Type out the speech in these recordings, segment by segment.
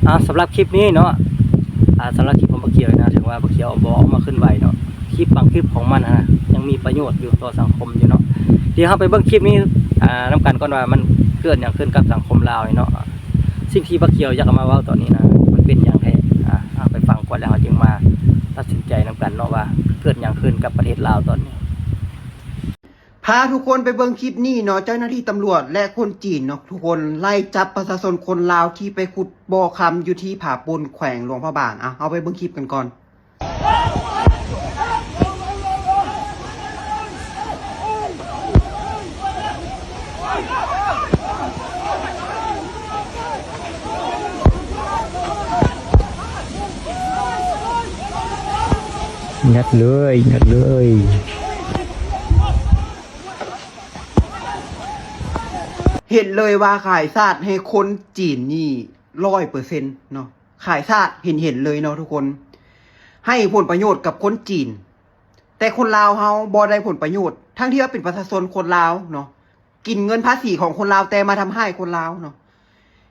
ອ່າ ສຳລັບຄລິບນີ້ເນາະ ອ່າ ສຳລັບຄລິບຂອງບັກຂຽວນີ້ນະ ຖືວ່າບັກຂຽວບໍ່ອອກມາເຄື່ອນໄຫວເນາະ ຄລິບບາງຄລິບຂອງມັນຫັ້ນນະ ຍັງມີປະໂຫຍດຢູ່ຕໍ່ສັງຄົມຢູ່ເນາະ. ດຽວເຮົາໄປເບິ່ງຄລິບນີ້ ອ່າ ນຳກັນກ່ອນວ່າມັນເກີດຫຍັງຂຶ້ນກັບສັງຄົມລາວນີ້ເນາະ. ສິ່ງທີ່ບັກຂຽວຢາກເອົາມາເວົ້າຕອນນີ້ນະ ມັນເປັນຫຍັງແທ້? ອ່າ ເຮົາໄປຟັງກ່ອນ ແລ້ວເຮົາຈຶ່ງມາຕັດສິນໃຈນຳກັນເນາະ ວ່າເກີດຫຍັງຂຶ້ນກັບປະເທດລາວຕອນນີ້. ພາທຸກຄົນໄປເບິ່ງຄລິບນີ້ເນາະ, ເຈົ້າໜ້າທີ່ຕຳຫຼວດ ແລະ ຄົນຈີນເນາະ ທຸກຄົນ ໄລ່ຈັບປະຊາຊົນຄົນລາວທີ່ໄປຂຸດບໍ່ຄຳຢູ່ທີ່ຜາປູນ ແຂວງຫຼວງພະບາງ. ເອົາ ເຮົາໄປເບິ່ງຄລິບກັນກ່ອນ. ຍັດເລີຍ ຍັດເລີຍ. ເຫັນເລີຍວ່າຂາຍຊາດໃຫ້ຄົນຈີນນີ້ຮ້ອຍເປີເຊັນເນາະ, ຂາຍຊາດເຫັນໆເລີຍເນາະທຸກຄົນ, ໃຫ້ຜົນປະໂຫຍດກັບຄົນຈີນ. ແຕ່ຄົນລາວເຮົາບໍ່ໄດ້ຜົນປະໂຫຍດ ທັງທີ່ວ່າເປັນປະຊາຊົນຄົນລາວເນາະ, ກິນເງິນພາສີຂອງຄົນລາວ ແຕ່ມາທຳຮ້າຍຄົນລາວເນາະ.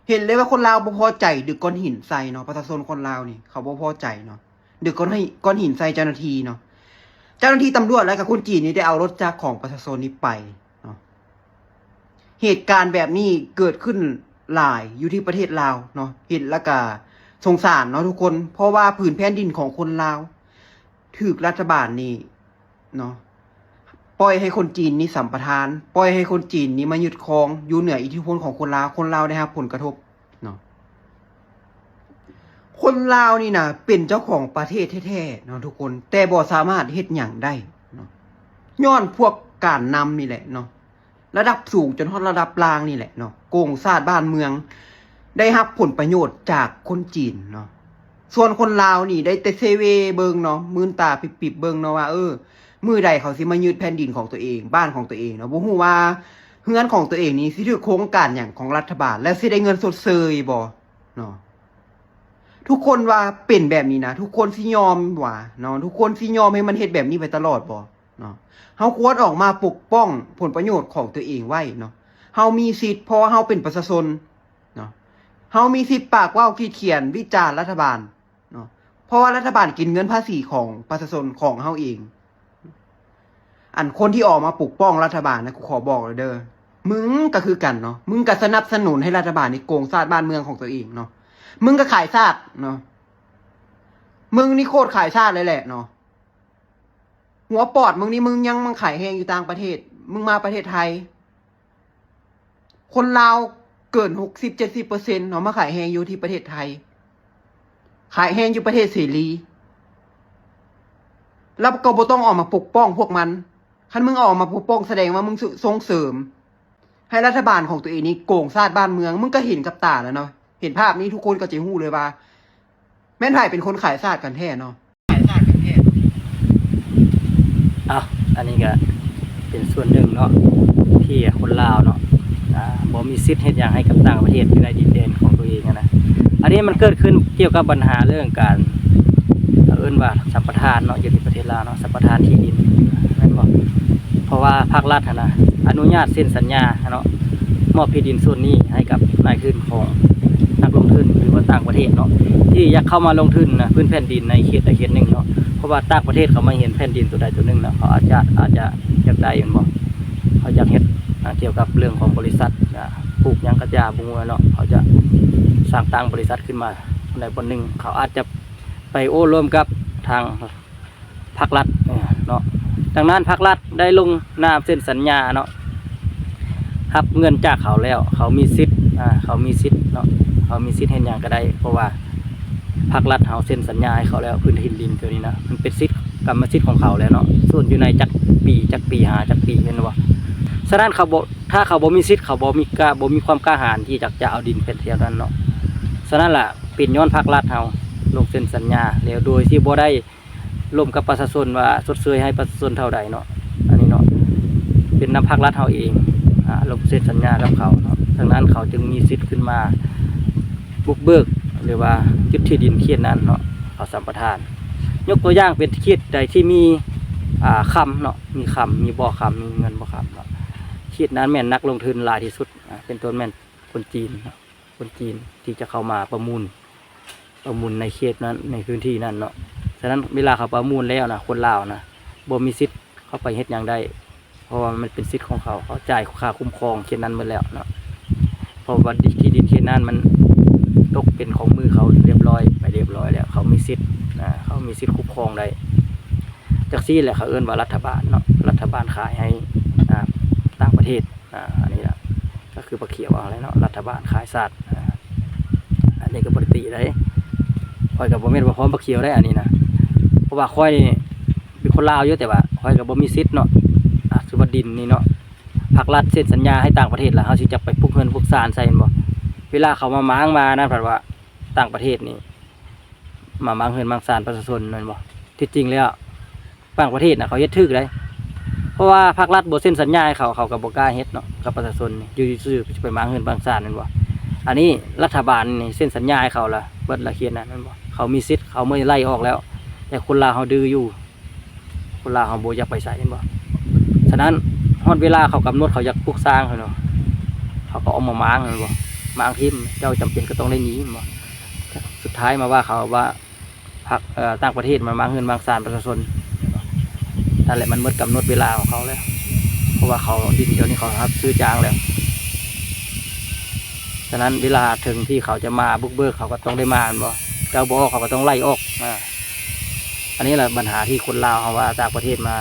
ເຫັນເລີຍວ່າຄົນລາວບໍ່ພໍໃຈ ດຶກກ້ອນຫີນໃສ່ເນາະ, ປະຊາຊົນຄົນລາວນີ້ເຂົາບໍ່ພໍໃຈເນາະ, ດຶກກ້ອນ ກ້ອນຫີນໃສ່ເຈົ້າໜ້າທີ່ເນາະ. ເຈົ້າໜ້າທີ່ຕຳຫຼວດ ແລະ ກະຄົນຈີນນີ້ໄດ້ເອົາລົດຈັກຂອງປະຊາຊົນນີ້ໄປເນາະ. ເຫດການແບບນີ້ເກີດຂຶ້ນຫຼາຍຢູ່ທີ່ປະເທດລາວເນາະ, ເຫັນແລ້ວກະສົງສານເນາະທຸກຄົນ, ເພາະວ່າຜືນແຜ່ນດິນຂອງຄົນລາວ ຖືກລັດຖະບານນີ້ເນາະ ປ່ອຍໃຫ້ຄົນຈີນນີ້ສຳປະທານ, ປ່ອຍໃຫ້ຄົນຈີນນີ້ມາຍຶດຄອງ ຢູ່ເໜືອອິດທິພົນຂອງຄົນລາວ, ຄົນລາວໄດ້ຮັບຜົນກະທົບເນາະ. ຄົນລາວນີ້ນະເປັນເຈົ້າຂອງປະເທດແທ້ໆເນາະທຸກຄົນ, ແຕ່ບໍ່ສາມາດເຮັດຫຍັງໄດ້ເນາະ, ຍ້ອນພວກການນຳນີ້ແຫຼະເນາະ. ລະດັບສູງຈົນຮອດລະດັບລ່າງນີ້ແຫຼະເນາະ, ໂກງຊາດບ້ານເມືອງ ໄດ້ຮັບຜົນປະໂຫຍດຈາກຄົນຈີນເນາະ. ສ່ວນຄົນລາວນີ້ໄດ້ແຕ່ເຊເວເບິ່ງເນາະ, ມືນຕາປິບໆເບິ່ງເນາະວ່າ ເອີ ມື້ໃດເຂົາຊິມາຍຶດແຜ່ນດິນຂອງຕົວເອງ, ບ້ານຂອງຕົວເອງເນາະ. ບໍ່ຮູ້ວ່າເຮືອນຂອງຕົວເອງນີ້ຊິຖືກໂຄງການຫຍັງຂອງລັດຖະບານ ແລະ ຊິໄດ້ເງິນຊົດເຊີຍບໍ່ເນາະ. ທຸກຄົນວ່າເປັນແບບນີ້ນະ ທຸກຄົນຊິຍອມຫວາເນາະ, ທຸກຄົນຊິຍອມໃຫ້ມັນເຮັດແບບນີ້ໄປຕະຫຼອດບໍ່ເນາະ? ເຮົາຄວນອອກມາປົກປ້ອງຜົນປະໂຫຍດຂອງຕົວເອງໄວ້ເນາະ. ເຮົາມີສິດ ເພາະວ່າເຮົາເປັນປະຊາຊົນເນາະ, ເຮົາມີສິດປາກເວົ້າ ຂີດຂຽນ ວິຈານລັດຖະບານເນາະ, ເພາະວ່າລັດຖະບານກິນເງິນພາສີຂອງປະຊາຊົນຂອງເຮົາເອງ. ອັນຄົນທີ່ອອກມາປົກປ້ອງລັດຖະບານນະ ກູຂໍບອກເລີຍເດີ, ມຶງກະຄືກັນເນາະ, ມຶງກະສະໜັບສະໜູນໃຫ້ລັດຖະບານນີ້ໂກງຊາດບ້ານເມືອງຂອງຕົວເອງເນາະ, ມຶງກະຂາຍຊາດເນາະ, ມຶງນີ້ໂຄດຂາຍຊາດເລີຍແຫຼະເນາະ. ຫົວປອດມຶງນີ້ ມຶງຍັງມາຂາຍແຮງຢູ່ຕ່າງປະເທດ, ມຶງມາປະເທດໄທ ຄົນລາວເກີນຫົກສິບເຈັດສິບເປີເຊັນເນາະ ມາຂາຍແຮງຢູ່ທີ່ປະເທດໄທ, ຂາຍແຮງຢູ່ປະເທດເສລີ, ແລ້ວກໍບໍ່ຕ້ອງອອກມາປົກປ້ອງພວກມັນ. ຄັນມຶງອອກມາປົກປ້ອງ ສະແດງວ່າມຶງສົ່ງເສີມໃຫ້ລັດຖະບານຂອງຕົວເອງນີ້ໂກງຊາດບ້ານເມືອງ. ມຶງກໍເຫັນກັບຕາແລ້ວເນາະ, ເຫັນພາບນີ້ທຸກຄົນກໍຈະຮູ້ເລີຍວ່າ ແມ່ນໃຜເປັນຄົນຂາຍຊາດກັນແທ້ເນາະ? ເອົ້າ ອັນນີ້ກະເປັນສ່ວນໜຶ່ງເນາະ ທີ່ຄົນລາວເນາະ ອ່າ ບໍ່ມີສິດເຮັດຫຍັງໃຫ້ກັບຕ່າງປະເທດຢູ່ໃນດິນແດນຂອງຕົວເອງຫັ້ນນະ. ອັນນີ້ມັນເກີດຂຶ້ນກ່ຽວກັບບັນຫາເລື່ອງການ ເອີ້ນວ່າສຳປະທານເນາະ ຢູ່ທີ່ປະເທດລາວເນາະ, ສຳປະທານທີ່ດິນ ແມ່ນບໍ່? ເພາະວ່າພາກລັດຫັ້ນນະ ອະນຸຍາດເຊັນສັນຍາເນາະ ມອບທີ່ດິນສ່ວນນີ້ໃຫ້ກັບນາຍທຶນຂອງນັກລົງທຶນ ຫຼືວ່າຕ່າງປະເທດເນາະ ທີ່ຢາກເຂົ້າມາລົງທຶນນະ ພື້ນແຜ່ນດິນໃນເຂດໃດເຂດໜຶ່ງເນາະ. ເພາະວ່າຕ່າງປະເທດເຂົາມາເຫັນແຜ່ນດິນຕົວໃດຕົວໜຶ່ງເນາະ ເຂົາອາດຈະ ອາດຈະຢາກໄດ້ແມ່ນບໍ່? ເຂົາຢາກເຮັດ ອ່າ ກ່ຽວກັບເລື່ອງຂອງບໍລິສັດ ອ່າ ປູກຫຍັງກະຢ່າ ບໍ່ຮູ້ເນາະ, ເຂົາຈະສ້າງຕັ້ງບໍລິສັດຂຶ້ນມາບ່ອນໃດບ່ອນໜຶ່ງ ເຂົາອາດຈະໄປໂອ້ລົມກັບທາງ ພາກລັດເນາະ. ດັ່ງນັ້ນພາກລັດໄດ້ລົງນາມເຊັນສັນຍາເນາະ ຮັບເງິນຈາກເຂົາແລ້ວ ເຂົາມີສິດ ອ່າ ເຂົາມີສິດເນາະ ເຂົາມີສິດເຮັດຫຍັງກະໄດ້ ເພາະວ່າພາກລັດເຮົາເຊັນສັນຍາໃຫ້ເຂົາແລ້ວ ພື້ນທີ່ດິນຕົວນີ້ນະ ມັນເປັນສິດ ກຳມະສິດຂອງເຂົາແລ້ວເນາະ ສ່ວນຢູ່ໃນຈັກປີ ຈັກປີ ຫາຈັກປີ ແມ່ນບໍ່? ສະນັ້ນເຂົາບໍ່ ຖ້າເຂົາບໍ່ມີສິດ ເຂົາບໍ່ມີກ້າ ບໍ່ມີຄວາມກ້າຫານທີ່ຈະ ຈະເອົາດິນແຖວນັ້ນເນາະ. ສະນັ້ນລະ ເປັນຍ້ອນພາກລັດເຮົາລົງເຊັນສັນຍາແລ້ວ ໂດຍທີ່ບໍ່ໄດ້ ລົມກັບປະຊາຊົນວ່າຊົດເຊີຍໃຫ້ປະຊາຊົນເທົ່າໃດເນາະ ອັນນີ້ເນາະ ເປັນນຳພາກລັດເຮົາເອງ ອ່າ ລົງເຊັນສັນຍາກັບເຂົາເນາະ. ດັ່ງນັ້ນເຂົາຈຶ່ງມີສິດຂຶ້ນມາບຸກເບີກ ຫຼືວ່າຍຶດທີ່ດິນເຂດນັ້ນເນາະ ເຂົາສຳປະທານ. ຍົກຕົວຢ່າງເປັນເຂດໃດທີ່ມີ ອ່າ ຄຳເນາະ ມີຄຳ ມີບໍ່ຄຳ ມີເງິນບໍ່ຄຳເນາະ ເຂດນັ້ນແມ່ນນັກລົງທຶນຫຼາຍທີ່ສຸດ ອ່າ ເປັນຕົ້ນແມ່ນ ຄົນຈີນເນາະ ຄົນຈີນທີ່ຈະເຂົ້າມາປະມູນ ປະມູນໃນເຂດນັ້ນ ໃນພື້ນທີ່ນັ້ນເນາະ. ສະນັ້ນເວລາເຂົາປະມູນແລ້ວນະ ຄົນລາວນະ ບໍ່ມີສິດເຂົ້າໄປເຮັດຫຍັງໄດ້ ເພາະວ່າມັນເປັນສິດຂອງເຂົາ ເຂົາຈ່າຍຄ່າຄຸ້ມຄອງເຂດນັ້ນໝົດແລ້ວເນາະ. ເພາະວ່າດິນ ທີ່ດິນເຂດນັ້ນມັນຕົກເປັນຂອງມືເຂົາຮຽບຮ້ອຍ ໄປຮຽບຮ້ອຍແລ້ວ ເຂົາມີສິດນະ ເຂົາມີສິດຄຸ້ມຄອງໄດ້. ຈັ່ງຊີ້ແຫຼະ ເຂົາເອີ້ນວ່າລັດຖະບານເນາະ ລັດຖະບານຂາຍໃຫ້ ອ່າ ຕ່າງປະເທດ. ອ່າ ອັນນີ້ລະ ກໍຄືປາຂຽວເວົ້າແຫຼະເນາະ ລັດຖະບານຂາຍຊາດ. ອ່າ ອັນນີ້ກໍບໍ່ໄດ້ຕິໃດ ຂ້ອຍກໍບໍ່ແມ່ນວ່າພ້ອມປາຂຽວໄດ໋ ອັນນີ້ນະ ເພາະວ່າຂ້ອຍນີ້ເປັນຄົນລາວຢູ່ ແຕ່ວ່າຂ້ອຍກໍບໍ່ມີສິດເນາະ. ອ່າ ຄືວ່າດິນນີ້ເນາະ ພາກລັດເຊັນສັນຍາໃຫ້ຕ່າງປະເທດລະ ເຮົາຊິຈັກໄປປຸກເຮືອນປຸກຊານໃສ່ແມ່ນບໍ່? ເວລາເຂົາມາມ້າງມານັ້ນ ພັດວ່າຕ່າງປະເທດນີ້ ມາມ້າງເຮືອນມ້າງຊານປະຊາຊົນແມ່ນບໍ່? ທີ່ຈິງແລ້ວຕ່າງປະເທດນະ ເຂົາເຮັດຖືກໄດ໋ ເພາະວ່າພາກລັດບໍ່ເຊັນສັນຍາໃຫ້ເຂົາ ເຂົາກໍບໍ່ກ້າເຮັດເນາະ ກັບປະຊາຊົນນີ້ ຢູ່ຊື່ໆ ຊິໄປມ້າງເຮືອນມ້າງຊານແມ່ນບໍ່? ອັນນີ້ລັດຖະບານນີ້ເຊັນສັນຍາໃຫ້ເຂົາລະ ເບິດລະເຂດນັ້ນແມ່ນບໍ່? ເຂົາມີສິດ ເຂົາບໍ່ໄດ້ໄລ່ອອກແລ້ວ ແຕ່ຄົນລາວເຮົາດື້ຢູ່ ຄົນລາວເຮົາບໍ່ຢາກໄປໃສແມ່ນບໍ່? ສະນັ້ນຮອດເວລາເຂົາກຳນົດ ເຂົາຢາກປຸກສ້າງເນາະ ເຂົາກໍເອົາມາມ້າງແມ່ນບໍ່? ມ້າງຖິ້ມ ເຈົ້າຈຳເປັນກໍຕ້ອງໄດ້ໜີແມ່ນບໍ່? ສຸດທ້າຍມາວ່າເຂົາວ່າ ພັກ ເອີ ຕ່າງປະເທດມາມ້າງເຮືອນມ້າງຊານປະຊາຊົນ ນັ້ນແຫຼະ ມັນໝົດກຳນົດເວລາຂອງເຂົາແລ້ວ ເພາະວ່າເຂົາ ດິນແຖວນີ້ເຂົາຮັບຊື້ຈ້າງແລ້ວ. ສະນັ້ນເວລາເຖິງທີ່ເຂົາຈະມາບຸກເບີກ ເຂົາກໍຕ້ອງໄດ້ມາແມ່ນບໍ່? ເຈົ້າບໍ່ອອກ ເຂົາກໍຕ້ອງໄລ່ອອກ. ອາ ອັນນີ້ລະບັນຫາທີ່ຄົນລາວເຮົາວ່າຕ່າງປະເທດມາ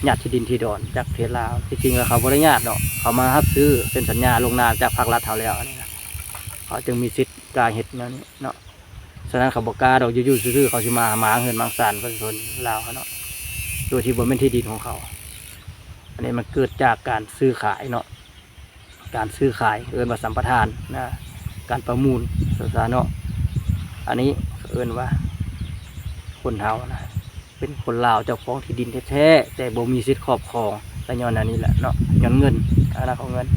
ຍາດທີ່ດິນທີ່ດອນຈາກປະເທດລາວ ທີ່ຈິງແລ້ວເຂົາບໍ່ໄດ້ຍາດດອກ ເຂົາມາຮັບຊື້ເຊັນສັນຍາລ່ວງໜ້າຈາກພາກລັດເຮົາແລ້ວ ອັນນີ້ນະ ເຂົາຈຶ່ງມີສິດກ້າເຮັດແນວນີ້ເນາະ. ສະນັ້ນເຂົາບໍ່ກ້າດອກ ຢູ່ໆຊື່ໆ ເຂົາຊິມາມ້າງເຮືອນມ້າງຊານປະຊາຊົນລາວເຮົາເນາະ ໂດຍທີ່ບໍ່ແມ່ນທີ່ດິນຂອງເຂົາ. ອັນນີ້ມັນເກີດຈາກການຊື້ຂາຍເນາະ ການຊື້ຂາຍ ເອີ້ນວ່າສຳປະທານນະ ການປະມູນ ວ່າຊັ້ນເນາະ. ອັນນີ້ເອີ້ນວ່າຄົນເຮົານະ ເປັນຄົນລາວເຈົ້າຂອງທີ່ດິນແທ້ໆ ແຕ່ບໍ່ມີສິດຄອບຄອງ ກໍຍ້ອນອັນນີ້ແຫຼະເນາະ ຍ້ອນເງິນ ຖານະຂອງເງິນ.